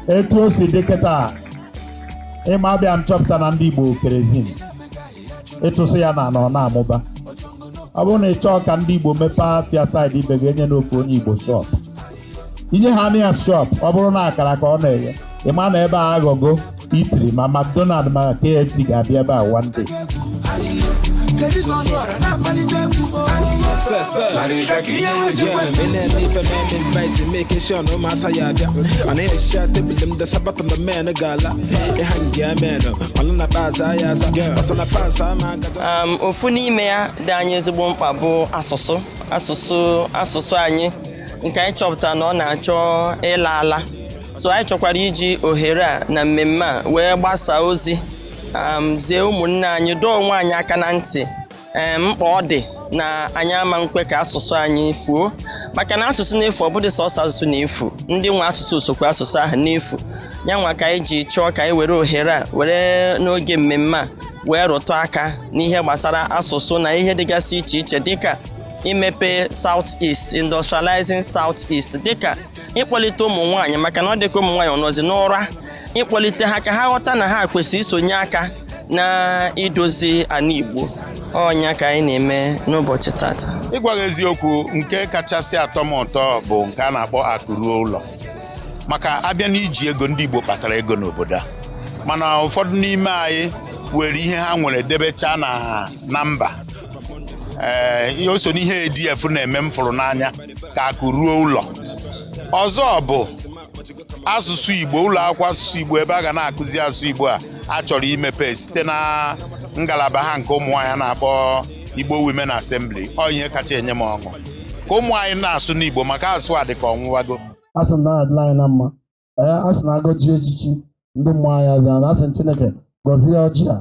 Etu o si dị kịta, ịma abịa m chọpụta na ndị Igbo kerosene ịtụsị ya na ọ na-amụba. Ọ bụrụ na ị chọọ ka ndị Igbo mepee afịa side ibe gị, enye n'ofu onye Igbo shop, inye ha na ya shop. Ọ bụrụ na akara ka ọ na-eghe, ịma na ebe a aghọgo itiri, ma McDonald ma KFC ga-abịa ebe a one day. Kedu ọra na-akpalite egwu? Sir, sir. Yeah, me na ife man invite, making sure no masa ya bịa. Mana ya sha tebụl m dasa button, the man gala. Ịha nge ya man, mana na pass ya asa. Ọsọ na pass ama agada. Ofu n'ime ya dị anyị ezigbo mkpa bụ asụsụ, asụsụ, asụsụ anyị nke anyị chọpụtara na ọ na-achọ ịla ala. So anyị chọkwara iji ohere a na mmemme a wee gbasaa ozi, zie ụmụnne anyị, dọọ onwe anyị aka na ntị, mkpa ọ dị na anyị ama nkwe ka asụsụ anyị fuo, maka na asụsụ na-efu, ọ bụghị sọsọ asụsụ na-efu, ndị nwe asụsụ sokwa asụsụ ahụ na-efu. Ya nwa ka anyị ji chọọ ka anyị were ohere a were n'oge mmemme a wee rụtụ aka n'ihe gbasara asụsụ na ihe dịgasị iche iche, dịka imepe South East, industrializing South East, dịka ịkpọlite ụmụ nwaanyị, maka na ọ dịka ụmụ nwaanyị ọnọzi n'ụra, ịkpọlite ha ka ha ghọta na ha kwesịrị isonye aka na idozi ana Igbo. Ọnya ka anyị na-eme n'ụbọchị tata. Ịgwa gị eziokwu, nke kachasị atọ m ụtọ bụ nke a na-akpọ Akụ Ruo Ụlọ, maka abịa n'iji ego, ndị Igbo kpatara ego n'obodo a, mana ụfọdụ n'ime anyị were ihe ha nwere debechaa na mba. Ee, o so n'ihe ADF na-eme m fụrụ n'anya, ka akụ ruo ụlọ. Ọzọ bụ asụsụ Igbo, ụlọ akwụkwọ asụsụ Igbo ebe a ga na-akụzi asụsụ Igbo a a chọrọ imepe site na ngalaba ha nke ụmụ nwaanyị a na-akpọ Igbo Women Assembly. Ọ ihe kacha enye m ọṅụ ka ụmụ anyị na-asụ n'Igbo, maka asụ a dị ka ọnwụwago. A sị m na adịla anyị na mma. Ee, a sị na agọji echichi ndị mmụọ anyị azụ na asị m Chineke gọzie ọjị a.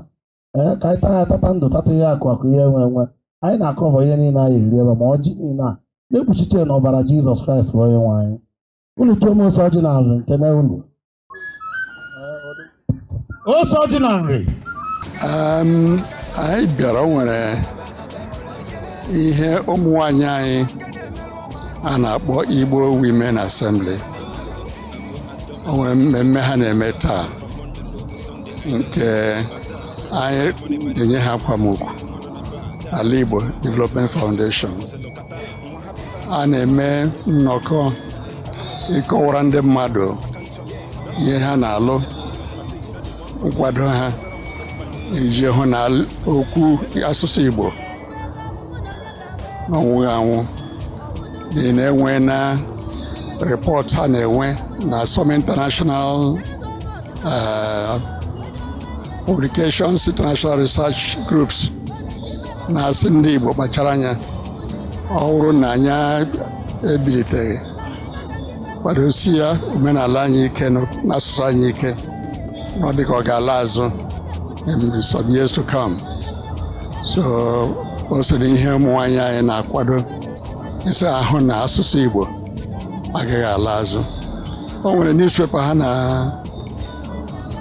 Ee, ka anyị taa ya, tata ndụ, tata ihe akụ akụ, ihe enwe enwe. Anyị na-akọvọ ihe niile anyị eri ebe ma ọjị niile a na-ekpuchite n'ọbara Jizọs Kraịst bụ onye nwe anyị. Unu tụọ m ose ọjị na nri nke na unu. Ose ọjị na nri. Anyị bịara, o nwere ihe ụmụ nwanyị anyị a na-akpọ Igbo Women Assembly. O nwere mmemme ha na-eme taa nke anyị ga-enye ha akwamokwu. Ala Igbo Development Foundation a na-eme nnọkọ ịkọwara ndị mmadụ ihe ha na-alụ, nkwado ha iji hụ na okwu asụsụ Igbo na ọnwụghị anwụ, n'ihi na enwe na report ha na-enwe na some international publications, international research groups na-asị ndị Igbo kpachara anya. Ọ bụrụ na anyị ebiliteghị kwadosie ya omenala anyị ike na asụsụ anyị ike, na ọ dịka ọ ga-ala azụ in some years to come. So o so n'ihe ụmụ nwaanyị anyị na-akwado ịsa ahụ na asụsụ Igbo agaghị ala azụ. O nwere newspaper ha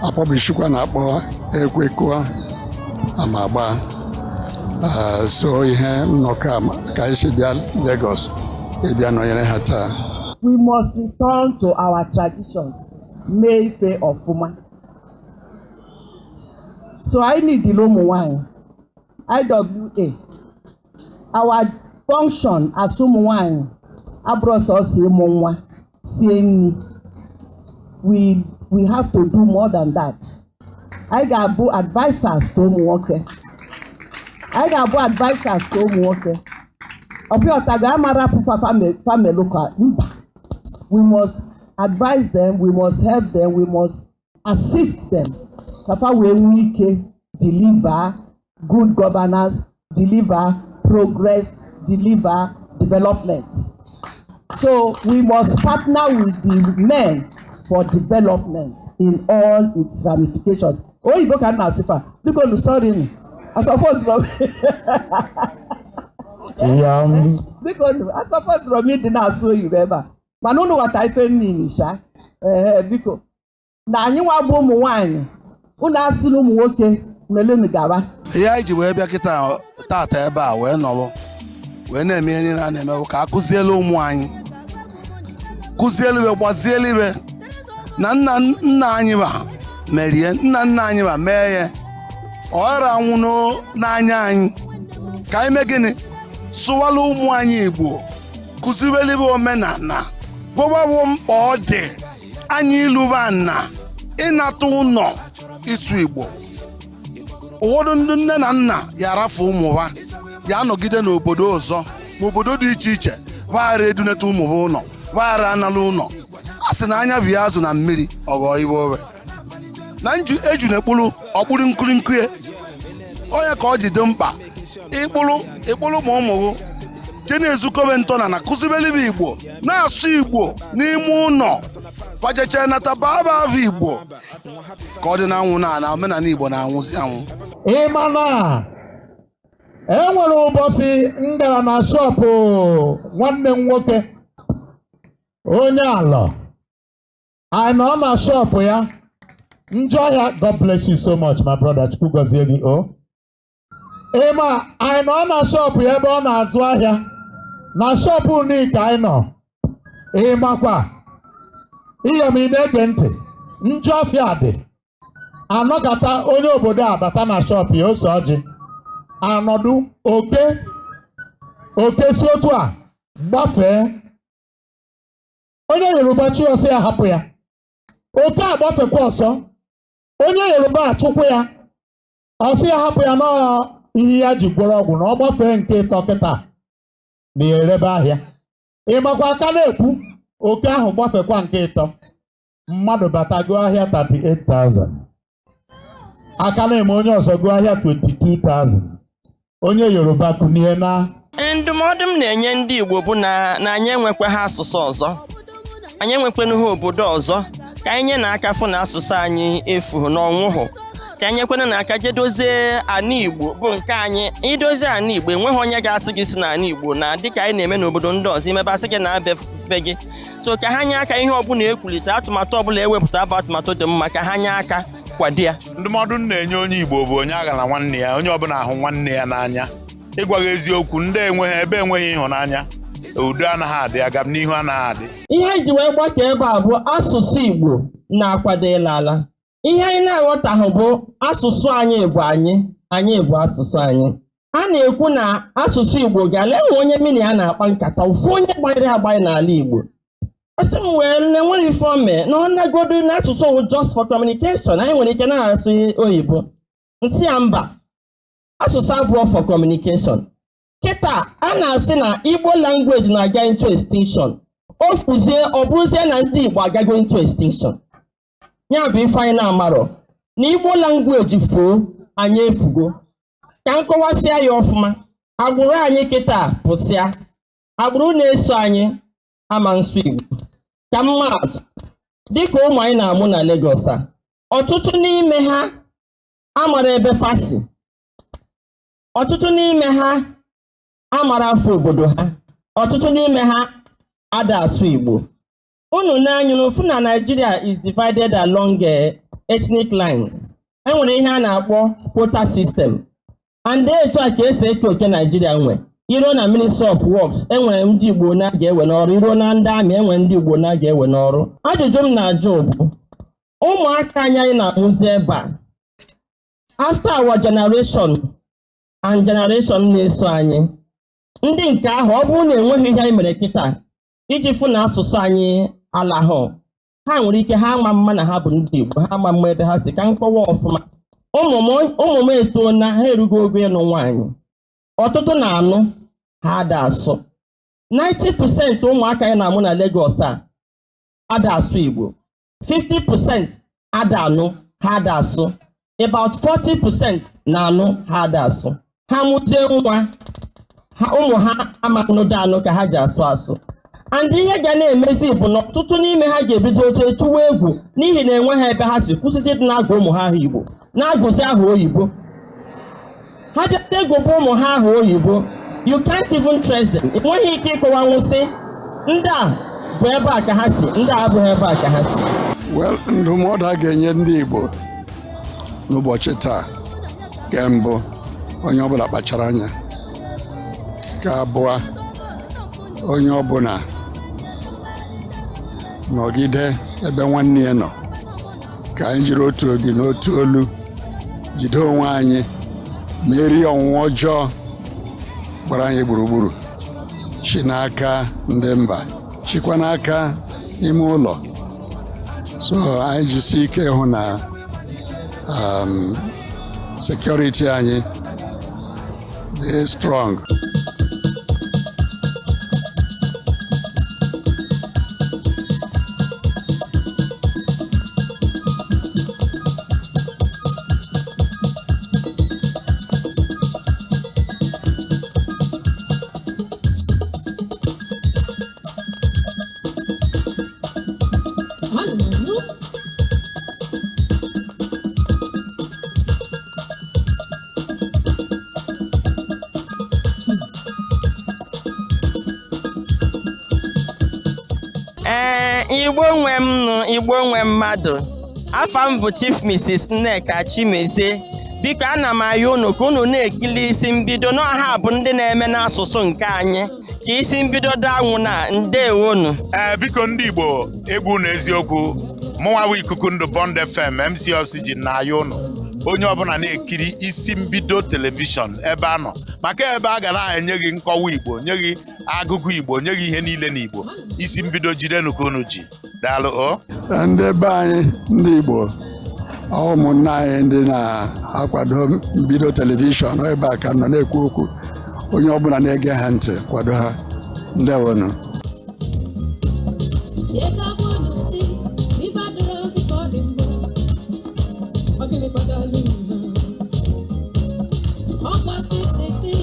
na-apublishikwa na-akpọ Ekwekụọ Ama Agba. So ihe nnọkọ a ka anyị si bịa Lagos ịbịa nọnyere ha taa. We must return to our traditions, mee ife ọfụma. So anyị need ụmụ nwanyị IWA. Our function as ụmụ nwanyị abụrụ sọsọ ịmụ nwa, sie nri. We have to do more than that. Anyị ga-abụ advisers to ụmụ nwoke. Anyị ga-abụ advisers to ụmụ nwoke. Ọbịọtago amarapụ family ka mba. We must advise them, we must help them, we must assist them ka fa wee nwee ike deliver good governance, deliver progress, deliver development. So we must partner with the men for development in all its ramifications. Oyibo ka m na-asụ fa, biko nu, sorry nu. I suppose from Yam. Biko nu, I suppose from ịdị na-asụ oyibo ebe a, mana unu ghọta ife mmiri sha. Ee, biko, na anyị nwa bụ ụmụ nwanyị, unu asị na ụmụ nwoke melenu gaba. Ihe anyị ji wee bịa kịta tata ebe a wee nọrọ wee na-eme ihe niile a na-eme bụ ka a kụzielu ụmụ anyị, kụzielu ibe, gbazielu ibe. Na nna nna anyị ma merie, nna nna anyị ma mee ya, ọ ghara anwụ n'anya anyị. Ka anyị mee gịnị? Sụwala ụmụ anyị Igbo, kụziwelibe omenala, gwawawo mkpa ọ dị anyị ịlụba na ịnata ụlọ ịsụ Igbo. Ụfọdụ ndị nne na nna ya arafu ụmụ ha, ya anọgide n'obodo ọzọ ma obodo dị iche iche, vaghara eduneta ụmụ ha ụlọ, vaghara anala ụlọ. A sị na anya bịa azụ na mmiri ọghọ iwe owe na nju eju na-ekpuru ọkpụrụ nkirinkiri onye ka ọ ji dị mkpa ịkpụrụ ịkpụrụ ma ụmụ gị jee na-ezukọbe ntọna na kụzibelibe Igbo, na-asụ Igbo n'ime ụlọ, fajeche nata baba avụ Igbo, ka ọ dị na anwụ na omenala Igbo na-anwụzi anwụ. Ịma na e nwere ụbọchị m gara na shop nwanne m nwoke onye alọ. Anyị nọ na shop ya, njọ ya. God bless you so much, my brother. Chukwu gọzie gị o. Ịma anyị nọ na shop ya ebe ọ na-azụ ahịa na shop ka anyị nọ. Ịmakwa ihe ma ị na-ege ntị, njọ ọfịa dị anọkata, onye obodo a bata na shop ya, ose ọjị anọdụ, oke oke si otu a gbafee. Onye Yoruba chi ọsọ ya hapụ ya, oke agbafekwa ọsọ. Onye Yoruba achụkwu ya, ọsị ya hapụ ya n'ọ ihe ya ji gwọrọ ọgwụ na ọ gbafee nke ịtọ kịta na ya erebe ahịa. Ịmakwa aka na-ekwu, oke ahụ gbafekwa nke ịtọ, mmadụ bata gụọ ahịa 38,000, aka na-eme onye ọzọ gụọ ahịa 22,000, onye Yoruba kunie na. Ndụmọdụ m na-enye ndị Igbo bụ na anyị enwekwa ha asụsụ ọzọ, anyị enwekwanụ ha obodo ọzọ. Ka anyị nye n'aka fụ na asụsụ anyị efughụ na ọnwụhụ, ka anyị nyekwanụ n'aka jee dozie ana Igbo bụ nke anyị. Idozi ana Igbo, enweghị onye ga-asị gị si n'ala Igbo na dịka anyị na-eme n'obodo ndị ọzọ imebe asị gị na abịa be gị. So ka ha nye aka, ihe ọbụla ekwulite, atụmatụ ọbụla ewepụta bụ atụmatụ dị mma, ka ha nye aka kwado ya. Ndụmọdụ m na-enye onye Igbo bụ onye agha na nwanne ya, onye ọbụla ahụ nwanne ya n'anya. Ịgwa gị eziokwu, ndị enweghị ebe enweghị ịhụnanya, udo anaghị adị, agam n'ihu anaghị adị. Ihe anyị ji wee gbakọ ebe a bụ asụsụ Igbo na-akwado ịla ala. Ihe anyị na-aghọtaghị bụ asụsụ anyị bụ anyị, anyị bụ asụsụ anyị. A na-ekwu na asụsụ Igbo ga-ala. Enwe onye mini a na-akpa nkata, ofu onye gbanyere agbanye n'ala Igbo, ọ sị m wee na enweghị ife o mee na ọ nagodo na asụsụ wụ just for communication, anyị nwere ike na-asụ oyibo. Nsị ya mba, asụsụ abụọ for communication. Kịta a na-asị na Igbo language na-aga into extinction. O fuzie, ọ bụrụzie na ndị Igbo agago into extinction. Ya bụ ife anyị na-amarọ na Igbo language fuo, anyị efugo. Ka m kọwasịa ya ọfụma, agbụrụ anyị kịta pụsịa, agbụrụ na-eso anyị ama nsụ Igbo. Ka mmadụ dịka ụmụ anyị na-amụ na Lagos a, ọtụtụ n'ime ha amara ebe fasi, ọtụtụ n'ime ha amara afọ obodo ha, ọtụtụ n'ime ha ada asụ Igbo. Unu na-anya n'ofu na Nigeria is divided along ethnic lines. Enwere ihe a na-akpọ quota system, and etu a ka esi eke oke Nigeria nwe. Iruo na Ministry of Works, enwere ndị Igbo na-aga ewe n'ọrụ. Iruo na ndị amị, enwere ndị Igbo na-aga ewe n'ọrụ. Ajụjụ m na-ajụ bụ, ụmụaka anyị anyị na-amụzi ebe a, after our generation and generation na-eso anyị, ndị nke ahụ, ọ bụrụ na enweghị ihe anyị mere kịta iji fụ na asụsụ anyị alahụ, ha nwere ike ha ama mma na ha bụ ndị Igbo, ha ama mma ebe ha si. Ka nkọwa ọfụma, ụmụ m etoo na ha erugo ogo ịnụ nwaanyị. Ọtụtụ na-anụ, ha ada asụ. 90% ụmụaka anyị na-amụ na Lagos a ada asụ Igbo, 50% ada anụ, ha ada asụ, about 40% na-anụ, ha ada asụ. Ha mụzie nwa ha, ụmụ ha ama anụdo anụ ka ha ji asụ asụ. And ihe ga na-emezi bụ na ọtụtụ n'ime ha ga-ebido otu etuwa egwu n'ihi na enweghị ebe ha si kwụsịsị ịdị na-agụ ụmụ ha aha Igbo, na-agụzi aha oyibo. Ha bịa egụba ụmụ ha aha oyibo, you can't even trace them. Ị nweghị ike ịkọwa nwụsị ndị a bụ ebe a ka ha si, ndị a abụghị ebe a ka ha si. Well, ndụmọdụ a ga-enye ndị Igbo n'ụbọchị taa, nke mbụ, onye ọbụla kpachara anya. Nke abụọ, onye ọbụla nọgide. Ebe nwanne ya nọ, ka anyị jiri otu obi na otu olu jide onwe anyị, merie ọnwụnwa ọjọọ gbara anyị gburugburu, chi n'aka ndị mba, chikwa n'aka ime ụlọ. So anyị jisi ike hụ na security anyị dị strong. Ee, Igbo nwe m nụ, Igbo nwe mmadụ. Afa m bụ Chief Mrs. Nneka Chimezie. Biko, ana m ayọ unu ka unu na-ekili Isi Mbido n'ọha bụ ndị na-eme n'asụsụ nke anyị, ka Isi Mbido danwụ na ndewonu. Ee, biko, ndị Igbo, egwu na eziokwu, mụnwa bụ Ikuku Ndụ Bond FM MC Oxygen na-ayọ ụnụ, onye ọbụla na-ekiri Isi Mbido Television ebe a nọ, maka ebe a ga na-enye gị nkọwa Igbo, nye gị agụgụ Igbo, nye gị ihe niile n'Igbo. Isi Mbido, jidenu ka unu ji. Daalụ o. Ndị be anyị, ndị Igbo, ụmụnne anyị ndị na-akwado Mbido Television ebe a ka nọ na-ekwu okwu, onye ọbụla na-ege ha ntị, kwado ha. Ndewonu. Chetakwanụ si ife adịrọzi ka ọ dị mbụ. Ọ gịnị kpatara unu? Ọkwa sisisi,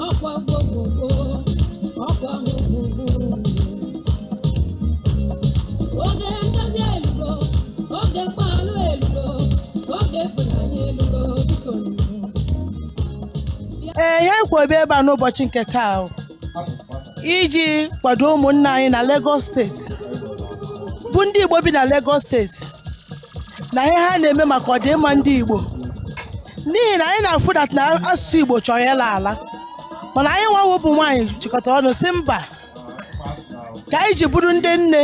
ọkwa gbogbogbo, ọkwa hụhụhụ. Oge ndozi elugo, oge mgbalụ elugo, oge ịfụnanya elugo, biko nụ. Ee, ihe anyị kwuru ebe a n'ụbọchị nke taa o, iji kwado ụmụnne anyị na Lagos Steeti, bụ ndị Igbo bi na Lagos Steeti, na ihe ha na-eme maka ọdịmma ndị Igbo, n'ihi na anyị na-afụ that na asụsụ Igbo chọrọ ịla ala. Mana anyị nwawo bụ nwaanyị jikọtara ọnụ si mba, ka anyị ji bụrụ ndị nne,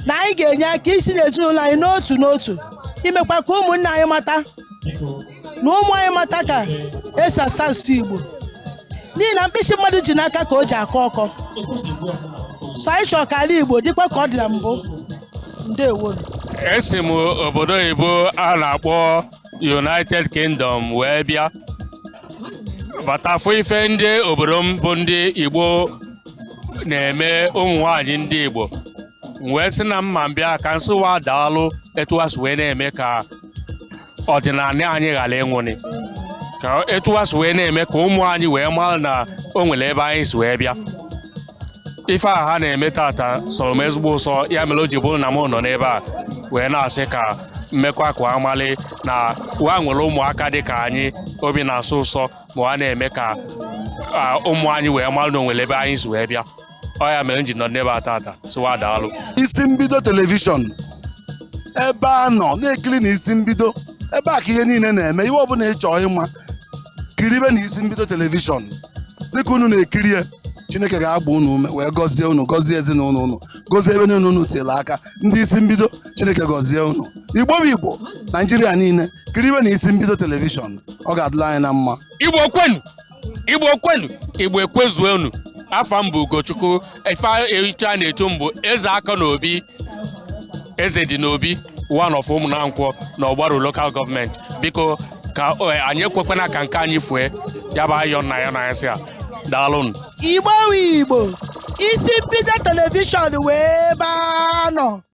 na anyị ga-enye aka isi n'ezinụlọ anyị n'otu n'otu, imekwa ka ụmụnne anyị mata na ụmụ anyị mata ka esi asụ asụsụ Igbo, n'ihi na mkpịsị mmadụ ji n'aka ka o ji akọ ọkọ. So anyị chọrọ ka ala Igbo dịkwa ka ọ dị na mbụ. Ndewo. Esi m obodo oyibo a na-akpọ United Kingdom wee bịa bata fụ ife ndị obodo m bụ ndị Igbo na-eme, ụmụ nwanyị ndị Igbo. M wee sị na mma mbịa ka nsụwa daalụ etu ha si wee na-eme ka ọdịnala anyị ghara ịnwụnị, ka etu ha si wee na-eme ka ụmụ anyị wee mara na o nwere ebe anyị si wee bịa. Ife a ha na-eme tata sọrọ m ezigbo ụsọ, ya mere o ji bụrụ na m nọ n'ebe a wee na-asị ka mmekwa ka amalị na wa nwere ụmụaka dị ka anyị, obi na-asụ ụsọ ma ọ na-eme ka ụmụ anyị wee mara na o nwere ebe anyị si wee bịa. Ọ ya mere m ji nọ n'ebe a tata sịwa daalụ. Isi Mbido Television ebe a nọ na-ekiri na Isi Mbido, ebe a ka ihe niile na-eme. Ihe ọbụla ị chọọ ịma, kiribe na Isi Mbido Television. Dịka unu na-ekiri ya, Chineke ga-agba unu ume wee gọzie unu, gọzie ezinụlọ unu, gọzie ebe niile unu tiele aka. Ndị Isi Mbido, Chineke gọzie unu. Igbo bụ Igbo, Naijiria niile, kiribe na Isi Mbido Television. Ọ ga-adịla anyị na mma. Igbo kwenu! Igbo kwenu! Igbo ekwezuonu! Afa m bụ Ugochukwu. Ife ehicha a na-etu m bụ Eze Aka na Obi, Eze dị n'Obi one of Ụmụnankwọ na Ọgbaru Local Government. Biko, ka anyị ekwekwana ka nke anyị fue. Ya bụ ayọ nna ya na ya sị a daalụnụ. Igbo we Igbo, Isi Mbido Television wee ebe a nọ.